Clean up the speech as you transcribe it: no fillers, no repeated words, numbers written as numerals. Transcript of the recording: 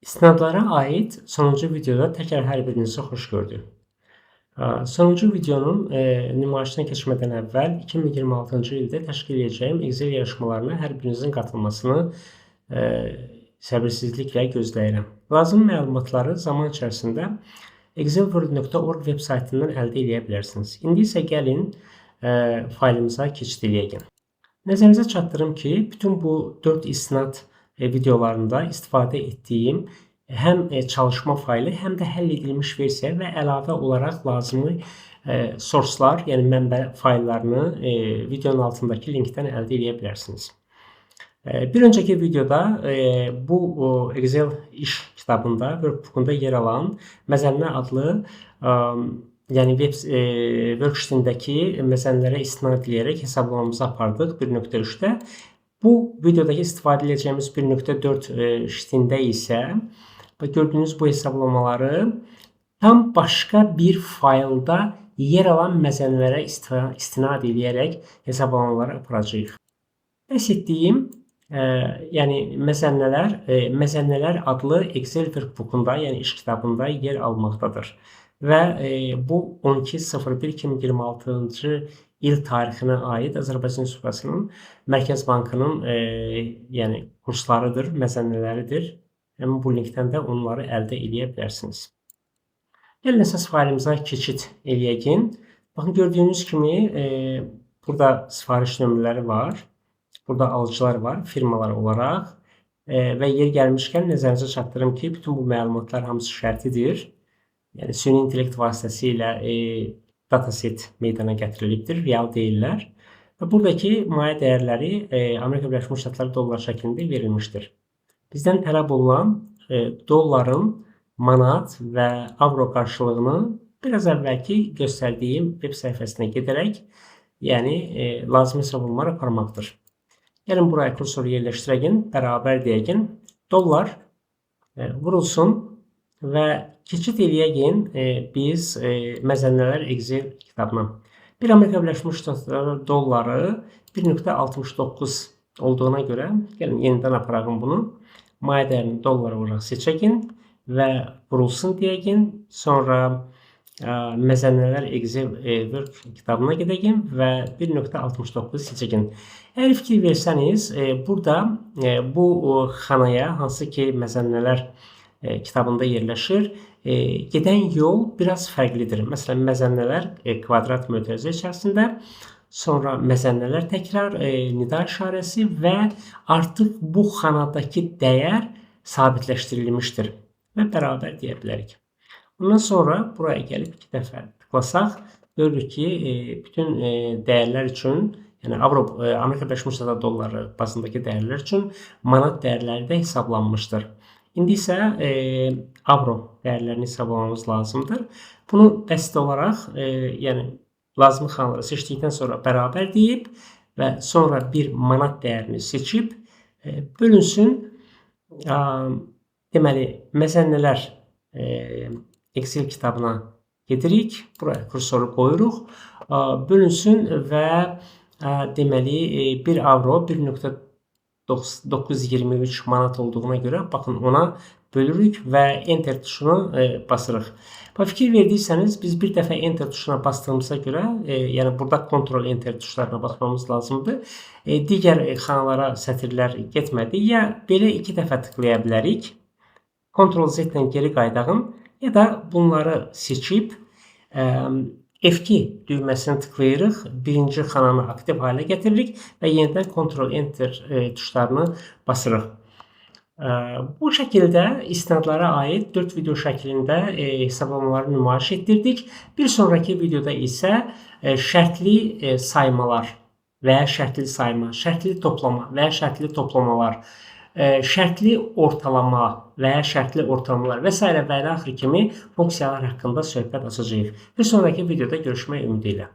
İsnadlara aid sonuncu videoda təkrar hər birinizi xoş gördük. Sonuncu videonun nümayişinə keçmədən əvvəl 2026-cı ildə təşkil edəcəyim Excel yarışmalarına hər birinizin qatılmasını səbirsizliklə gözləyirəm. Lazımi məlumatları zaman içərisində excelworld.org veb saytından əldə edə bilərsiniz. İndi isə gəlin faylımıza keçid eləyək. Nəzərinizə çatdırım ki, bütün bu 4 isnad videolarında istifadə etdiyim həm çalışma faylı, həm də həll edilmiş versiya və əlavə olaraq lazımi sourcelar, yəni mənbə fayllarını videonun altındakı linkdən əldə edə bilərsiniz. Bir öncəki videoda bu Excel iş kitabında, workbook'unda yer alan Məzənnə adlı, yəni web worksheetindəki məzənnələrə istinad edərək hesablamamızı apardıq 1.3-də. Bu videodakı istifadə edəcəyimiz 1.4 sheetində isə gördüyünüz bu hesablamaları tam başqa bir faylda yer alan məzənnələrə istinad edərək hesablamaları aparacağıq. Bəhs etdiyim, yəni məzənnələr, məzənnələr adlı Excel workbookunda, yəni iş kitabında yer almaqdadır. Və bu 12.01.2026-cı il tarixinə aid Azərbaycan Respublikasının Mərkəz Bankının yəni kurslarıdır, məzənnələridir. Həmin bu linkdən də onları əldə edə bilərsiniz. Gəlin əsas faylımıza keçid eləyək. Baxın, gördüyünüz kimi burada sifariş nömrələri var. Burada alıcılar var, firmalar olaraq. Və yer gəlmişkən nəzərinizə çatdırım ki, bütün bu məlumatlar hamısı şərtidir. Yəni süni intellekt vasitəsilə dataset meydana gətirilibdir, real deyillər. Və buradakı mayə dəyərləri Amerika Birləşmiş Ştatları dollar şəklində verilmişdir. Bizdən tələb olunan dolların manat və avro qarşılığını biraz əvvəlki göstərdiyim web səhifəsinə gedərək, yəni lazımi hesablamalar aparmaqdır. Gəlin buraya kursoru yerləşdirəyin, bərabər deyəyin, dollar vurulsun və keçid eləyəyin biz məzənnələr Excel kitabına. Bir Amerika Birləşmiş Ştatları dolları 1.69 olduğuna görə, gəlin yenidən aparağım bunu. Mayə dəyərini dollar olaraq seçəyin və vurulsun deyəyin. Sonra məzənnələr Excel Work kitabına gedəyim və 1.69 seçəyin. Əgər fikir versəniz, burada bu xanaya, hansı ki məzənnələr kitabında yerləşir, gedən yol biraz fərqlidir. Məsələn, məzənnələr kvadrat mötərizə içərisində, sonra məzənnələr təkrar nida işarəsi və artıq bu xanadakı dəyər sabitləşdirilmişdir və bərabər deyə bilərik. Ondan sonra buraya gəlib iki dəfə tıklasaq, görürük ki, bütün dəyərlər üçün, yəni Avro, Amerika Birləşmiş Ştatları dolları bazındakı dəyərlər üçün manat dəyərləri də hesablanmışdır. İndi isə avro dəyərlərini hesablamamız lazımdır. Bunu bəsit olaraq, yəni lazımi xanaları seçdikdən sonra bərabər deyib və sonra bir manat dəyərini seçib bölünsün. Deməli, məzənnələr Excel kitabına gedirik. Buraya kursoru qoyuruq. Bölünsün və deməli 1 avro 1.923 manat olduğuna görə baxın ona bölürük və Enter tuşunu basırıq. Bax, fikir verdiyseniz biz bir dəfə Enter tuşuna bastığımıza görə, yəni burada Ctrl Enter tuşlarına basmamız lazımdır. Digər xanalara sətirlər getmədi. Ya belə iki dəfə tıklaya bilərik. Ctrl Z ilə geri qayıdağım ya da bunları seçib F2 düyməsini tıklayırıq. Birinci xananı aktiv halə gətiririk və yenidən Ctrl Enter tuşlarını basırıq. Bu şəkildə isnadlara aid 4 video şəklində hesablamaları nümayiş etdirdik. Bir sonraki videoda isə şərtli saymalar və ya şərtli sayma, şərtli toplama və ya şərtli toplamalar, şərtli ortalama və ya şərtli ortalamalar və s. və ilə axır kimi funksiyalar haqqında söhbət açacağıq. Bir sonraki videoda görüşmək ümidi ilə.